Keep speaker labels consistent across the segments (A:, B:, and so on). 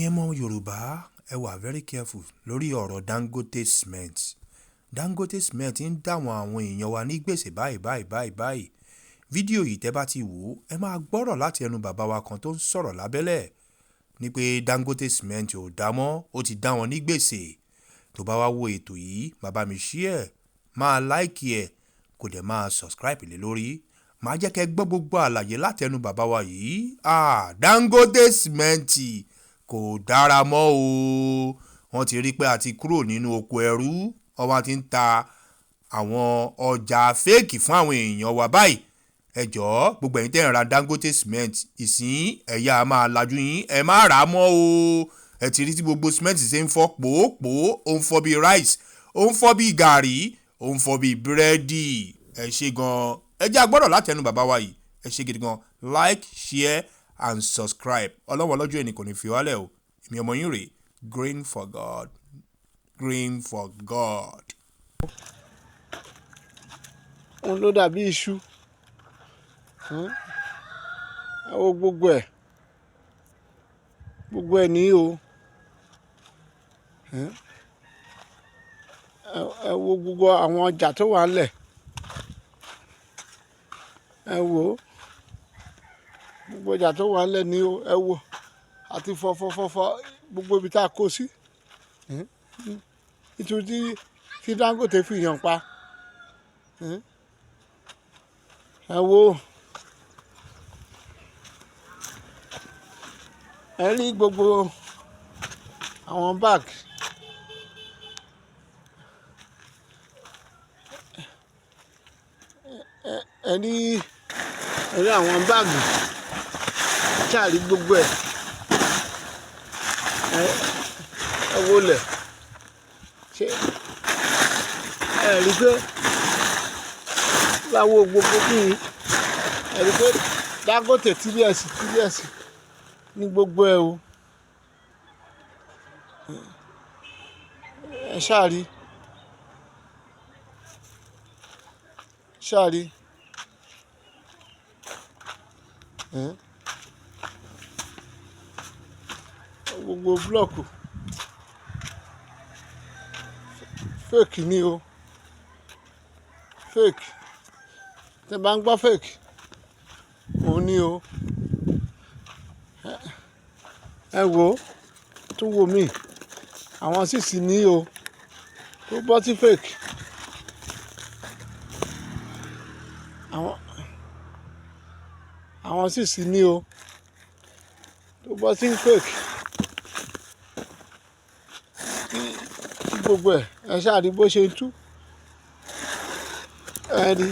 A: Ẹ̀yin ọmọ Yorùbá, ẹ wà very careful lórí ọ̀rọ̀ Dangote Cement. Dangote Cement ń dá àwọn èèyàn wa ní gbèsè báyìí báyìí báyìí báyìí. Fídíò yìí tẹ́ bá ti wò ó, ẹ máa gbọ́rọ̀ láti ẹnu bàbá wa kan tó ń sọ̀rọ̀ lábẹ́lẹ̀ ní pé Dangote Cement ò dá mọ́, ó ti dá wọn ní gbèsè. Tó bá wá wo ètò yìí, bàbá mi share, máa like ẹ̀, kò dẹ̀ máa subscribe lé lórí. Màá jẹ́ kẹ́ gbọ́ gbogbo àlàyé láti ẹnu bàbá wa yìí. Ah, Dangote Cement kò dára mọ́ o. Wọ́n ti rí pé a ti kúrò nínú oko ẹrú. Wọ́n wá ti ń ta àwọn ọjà fake fún àwọn èèyàn wa báyìí. Ẹ jọ̀ọ́, gbogbo ẹ̀yin tẹ́ ń ra Dangote Cement, ìsín ẹ̀yà máa lajú yín, ẹ má rà á mọ́ o. Ẹ ti rí tí gbogbo cement ṣe ń fọ́ pòópòó, ó ń fọ́ bí rice, ó ń fọ́ bí gàrí, ó ń fọ́ bí búrẹ́dì. Ẹ ṣé gan. Ẹ jẹ́ a gbọ́rọ̀ láti ẹnu bàbá wa yìí. Ẹ ṣé gidi gan. Like, share and subscribe. Ọlọ́run ọlọ́jọ́ ẹni kò ní fi wálẹ̀ o. Èmi ọmọ yín rèé, Green for God. Green for God.
B: Òun ló dàbí iṣu. Ẹ wo gbogbo ẹ̀. Gbogbo ẹ̀ ní o. Ẹ wo gbogbo àwọn ọjà tó wà nílẹ̀. Ẹ wo gbogbo ọjà tó wà nílẹ̀ ní o. Ẹ wo àti fọ́ fọ́ fọ́ fọ́ gbogbo ibi tí a kó sí. Nítorí tí Dangote fi yàn pa. Ẹ wo. Ẹ rí gbogbo àwọn bag. Ẹ rí, ẹ rí àwọn báàgì. Ṣé a rí gbogbo ẹ̀? Ẹ wo lẹ̀. Ṣé ẹ rí pé bá wo gbogbo bí i, ẹ rí pé Dangote 3S 3S ní gbogbo ẹ o. Ẹ ṣáà rí. Ṣáà rí. Gbogbo búlọ̀kù fake ni o. Fake. Tí ẹ bá ń gbọ́ fake, òun ni o. Ẹ wo, tún wo mí. Àwọn sísì ní o. Tó bọ́ sí fake. Àwọn, àwọn sísì ní o. Tó bọ́ sí fake. Tí gbogbo ẹ̀, ẹ ṣáà rí bó ṣe ń tú. Ẹ rí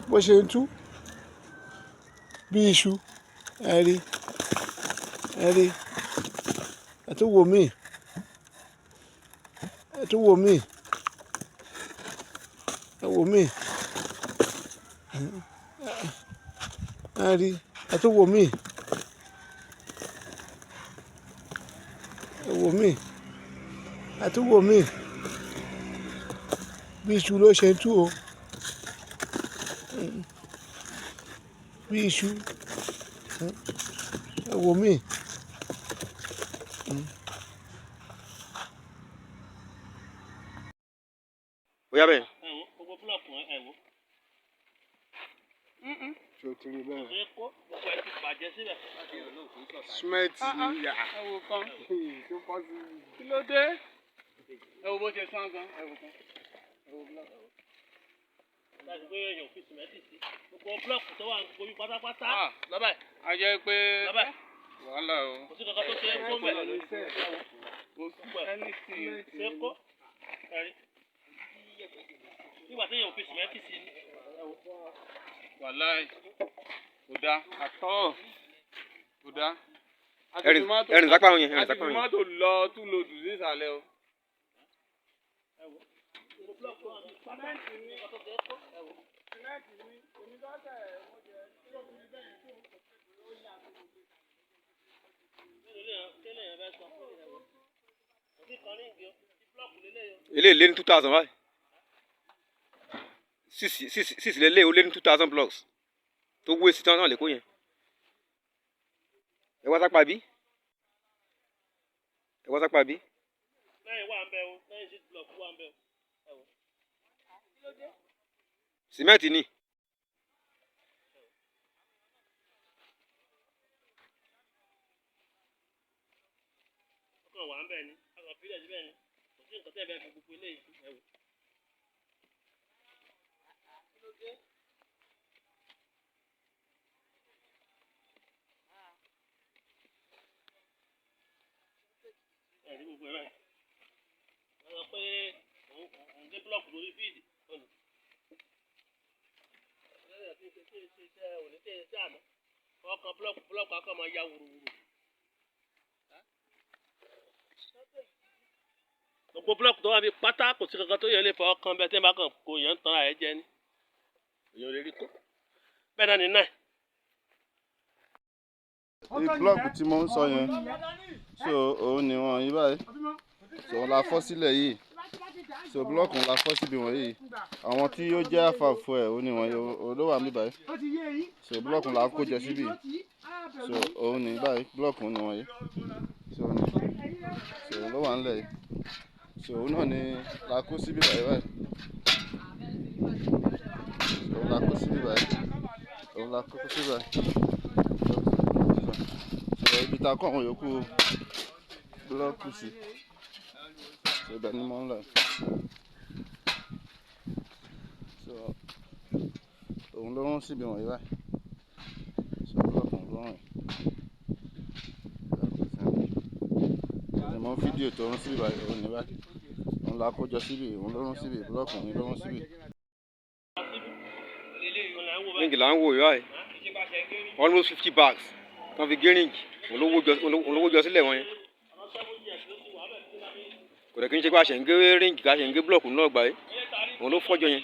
B: bó ṣe ń tú bí iṣu. Ẹ rí, ẹ rí. Ẹ tún wo mí. Ẹ tún wo mí. Ẹ wo mí. Ẹ rí. Ẹ tún wo mí. Ẹ wo mí. Ẹ tún wo mí. Bí iṣu ló ṣe ń tú o. Bí iṣu. Ẹ wo mí.
C: Ó yá bẹ́ẹ̀.
D: Ẹ wo gbogbo búlọ̀kù ẹ wo.
B: Ṣé o ti rí bẹ́ẹ̀?
D: Ṣé kó gbogbo ẹ ti bàjẹ́ síbẹ̀?
B: Cement ni yà.
E: Ẹ wo kan.
B: Tó bọ́ sí.
E: Kí ló dé? Ẹ wo bó ṣe sán gan. Ẹ wo kan. Ẹ wo búlọ̀kù.
D: Láti pé èèyàn fi sìmẹ́ntì sí. Gbogbo búlọ̀kù tó wà gbogbo yìí pátápátá.
E: Ah,
D: Lọ́bàá
E: a jẹ́ pé
D: lọ́bàá
E: wàhálà o.
D: kò sí kankan tó ṣe é kó mẹ́.
E: Kò sí anything.
D: Ṣé kó? Ẹ̀rí. Nígbà tí èèyàn fi sìmẹ́ntì sí ni.
E: Wàhálà kò dáa àtọ́ kò dáa.
C: Ẹ̀rìn ẹ̀rìn sápá wọn yẹn, ẹ̀rìn
E: A ti
C: sápá
E: fi
C: wọn yẹn.
E: mọ́tò lọ tún lòdù sí ìsàlẹ̀ o.
D: Gbogbo búlọ̀kù tó wà ní pátá. Nǹkan tó ṣe é kó. Ẹ wo. Kí lèèyàn fẹ́ sọ? Ẹ wo. Kò sí kan ní ìgbé búlọ̀kù lélẹ́yìn.
C: Eléyìí lé ní 2,000 báyìí. Six six six lélẹ̀ ó lé ní 2,000 blocks tó wé sí tán náà lẹ́kọ̀ọ́ yẹn. Ẹ wá sápá bí. Ẹ wá sápá bí.
D: Lẹ́yìn wà ń bẹ o, lẹ́yìn sí blọọkù wà ń bẹ o. Ẹ wò.
C: Sìmẹ́ǹtì ni.
D: Ó kàn wà ń bẹ ni, a kàn fi ilẹ̀ síbẹ̀ ni. Kò sí nǹkan tẹ́ ẹ fẹ́ fi gbogbo eléyìí sí. Ẹ wò. Ẹ rí gbogbo ẹ báyìí. Wọ́n sọ pé òun gé búlọ̀kù lórí fíìdì. Ọ̀nà. Lẹ́yìn tí ṣe ṣe iṣẹ́ òní tí ṣe àná. Wọ́n kan búlọ̀kù búlọ̀kù á kàn máa ya wùrùwùrù. Gbogbo búlọ̀kù tó wà bí pátá kò sí kankan tó yẹ lè fọwọ́ kan bẹ́ẹ̀ tí ẹ bá kàn kó yẹn ń tan àyè jẹ ni. Èèyàn ò lè rí kó. Bẹ́ẹ̀ náà ni náà.
F: Ní blọọkù tí mo ń sọ yẹn, so òun ni wọn yí báyìí, so òun la fọ́ sílẹ̀ yìí, so blọọkù la fọ́ síbi wọ̀nyí. Àwọn tí ó jẹ́ àfààfọ̀ ẹ̀ òun ni wọ̀nyí, òun ló wà níbí báyìí. So blọọkù la kó jọ síbi, so òun ni báyìí, blọọkù ni wọ̀nyí, so òun ni, so òun ló wà nílẹ̀ yìí, so òun náà ni la kó síbi báyìí báyìí, so òun la kó síbi báyìí, òun la kó síbi báyìí. So ibi tá a kó àwọn yòókù búlọ́ọ̀kù sí, so ibẹ̀ ni mo ń lọ. So òun ló rún síbi wọ̀nyí báyìí, so búlọ́ọ̀kù ló rún yìí. Ni mo ń fídíò tó rún síbi báyìí, òun ní báyìí, òun la kó jọ síbi, òun ló rún síbi, búlọ́ọ̀kù òun ló rún síbi.
C: Ríǹgì là ń wò yìí báyìí. Almost 50 bags tán fi gé ríǹgì, òun ló wó jọ sílẹ̀ wọn yẹn. Kò dẹ̀ kí n ṣe pé a ṣẹ̀ ń gé ríǹgì, a ṣẹ̀ ń gé búlọ̀kù náà gbà yìí. Òun ló fọ́jọ yẹn.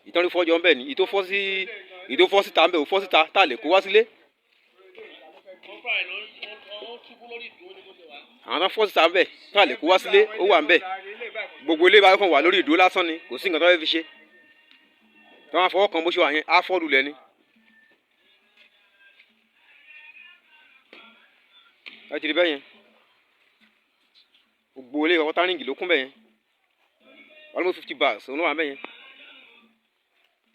C: Ìtàn rí fọ́jọ ńbẹ̀ ni. Ìtò fọ́ sí, ìtò fọ́ síta ńbẹ̀, ò fọ́ síta tá a lè kó wá sílé. Àwọn tán fọ́ síta ńbẹ̀ tá a lè kó wá sílé, ó wà ńbẹ̀. Gbogbo ilé báyìí kàn wà lórí ìdúró lásán ni, kò sí nǹkan tó fẹ́ fi ṣe. Tí wọ́n á fọwọ́ kan bó ṣe wà yẹn, á fọ́ lulẹ̀ ni. Ẹ ti rí bẹ́ẹ̀ yẹn. Gbogbo ilé ìwà ríǹgì ló kún bẹ́ẹ̀ yẹn. Almost 50 bags òun ló wà ńbẹ̀ yẹn.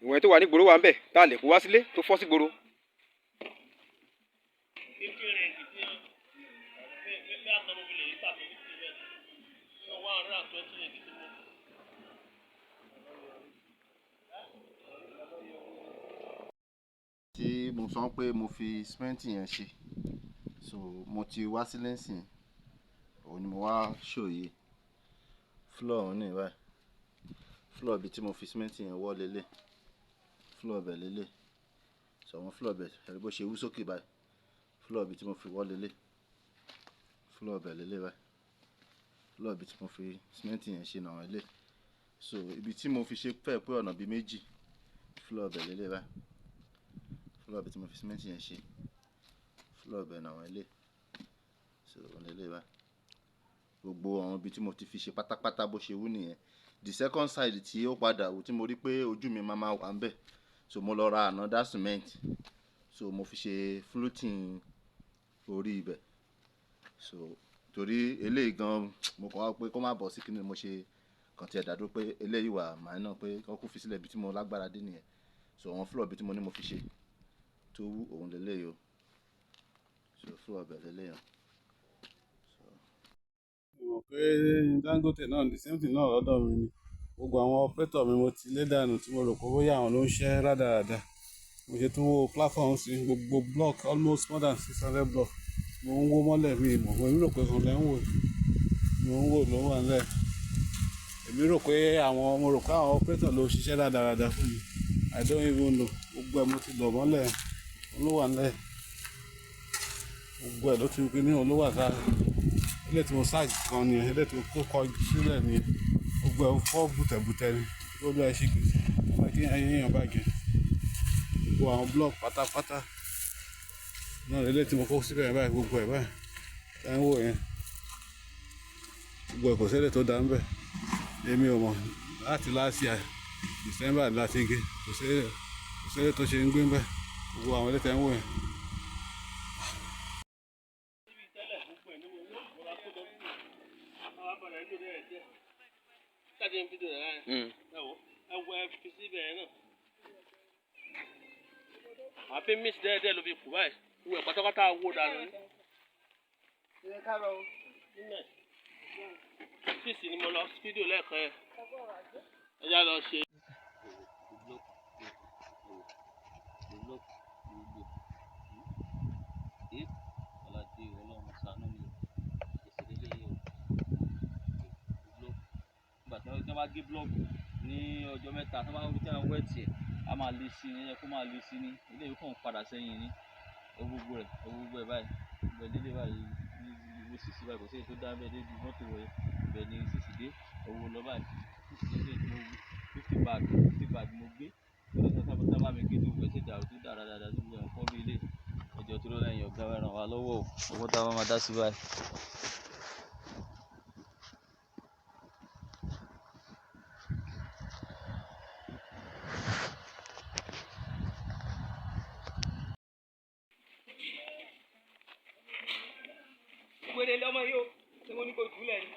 C: Ìwọ̀n tó wà ní gbòòrò wà ńbẹ̀ tá a lè kó wá sílé tó fọ́ sí gbòòrò.
D: 50 ríǹgì tí fífi àtọmọbìlẹ̀ yìí tà tó 50 bẹ́ẹ̀. Nínú 120 ríǹgì tí mo.
F: Tí mo sọ pé mo fi sìmẹ́ǹtì yẹn ṣe, so mo ti wá sílé ńsìn, òun ni mo wá ṣòye floor òun ní báyìí. Floor ibi tí mo fi sìmẹ́ǹtì yẹn wọ́ lélẹ̀, floor bẹ̀ lélẹ̀, so àwọn floor bẹ̀ ẹ̀rí bó ṣe wú sókè báyìí, floor ibi tí mo fi wọ́ lélẹ̀, floor bẹ̀ lélẹ̀ báyìí, floor ibi tí mo fi sìmẹ́ǹtì yẹn ṣe náà lélẹ̀. So ibi tí mo fi ṣe fẹ́ pé ọ̀nà bíi méjì, floor bẹ̀ lélẹ̀ báyìí, floor ibi tí mo fi sìmẹ́ǹtì yẹn ṣe, floor bẹ̀ náà lélẹ̀, so òun lélẹ̀ báyìí. Gbogbo àwọn ibi tí mo ti fi ṣe pátápátá bó ṣe wú nìyẹn. The second side tí ó padà wù tí mo rí pé ojú mi máa ma wà ńbẹ̀, so mo lọ ra another cement, so mo fi ṣe fluting orí ibẹ̀. So torí eléyìí gan mo kàn wá pé kó má bọ̀ sí kíni mo ṣe kàn tiẹ̀ dàdúró pé eléyìí wà minor pé kó kú fi sílẹ̀ ibi tí mo lágbára dé nìyẹn. So àwọn floor ibi tí mo ní mo fi ṣe tó wú òun lélẹ́yìí o. So floor ibẹ̀ lélẹ́yìí o.
G: Mo mọ̀ pé Dangote náà the same thing náà lọ́dọ̀ mi ni. Gbogbo àwọn operator mi mo ti lé dànù tí mo rò pé bóyá àwọn ló ń ṣẹ́ rádaràda. Mo ṣe tún wó platform sí gbogbo block, almost more than 600 block. Mo ń wó mọ́lẹ̀ mi mọ̀, èmi rò pé òun lẹ́ ń wò, mo ń wò ló wà nílẹ̀. Èmi rò pé àwọn, mo rò pé àwọn operator ló ń ṣiṣẹ́ rádaràda fún mi. I don't even know. Gbogbo ẹ̀ mo ti lọ̀ mọ́lẹ̀, òun ló wà nílẹ̀. Gbogbo ẹ̀ ló ti ní òun ló wà sára. Ilé tí mo sáàgì kan ni, ilé tí mo kó kọ sílẹ̀ ni, gbogbo ẹ̀ fọ́ bùtẹ̀bùtẹ̀ ni. Gbogbo ẹ̀ ṣe gbèsè. Ọmọ kí ayé èèyàn bàjẹ́. Gbogbo àwọn block pátápátá. Náà ilé tí mo kó síbẹ̀ báyìí, gbogbo ẹ̀ báyìí. Ẹ ń wò yẹn. Gbogbo ẹ̀ kò sí ilé tó dá níbẹ̀. Èmi ò mọ̀ láti last year December láti gé. Kò sí, kò sí ilé tó ṣe ń gbé níbẹ̀. Gbogbo àwọn ilé tí ẹ ń wò yẹn.
D: Ẹ ń dúró ẹ díẹ̀. Jáde ń fídíò rẹ̀ láyé. Ẹ wò ẹ wọ ẹ fi síbẹ̀ yẹn náà. Àfi mí sí dẹ́ẹ̀dẹ́ẹ̀ ló fi kù báyìí. Ìwẹ̀ pátápátá wó dànù ní. Nílẹ̀. Sísì ni mo lọ fídíò lẹ́ẹ̀kan yẹn. Ẹ já lọ ṣe.
E: Nígbà tí wọ́n bá gé blọọkù ní ọjọ́ 3, tí wọ́n bá tí wọ́n wẹ̀ tiẹ̀, a máa le sí ni, ẹ kó máa le sí ni, eléyìí kàn padà sẹ́yìn ni. Ẹ wo gbogbo rẹ̀, ẹ wo gbogbo ẹ̀ báyìí, gbogbo ẹ̀ délé báyìí, gbogbo sísì báyìí, kò sí èyí tó dá bẹ́ẹ̀ débi mọ́tò rẹ̀, ibẹ̀ ni sísì dé, ẹ wo lọ báyìí, sísì dé tí mo 50 bag, 50 bag mo gbé, tó tó tó bá mi gé tó gbogbo ẹ̀ sì dàrú tó dára dáadáa tó gbogbo ẹ̀ ń fọ́ bí ilé. Ẹjọ́ tó lọ́lá ẹ̀yìn ọ̀gá ràn wá lọ́wọ́ o, owó tá a bá máa dá sí báyìí.
H: Wèrè lọmọ yìí o, ṣé mo ní kó jùlẹ̀ ni?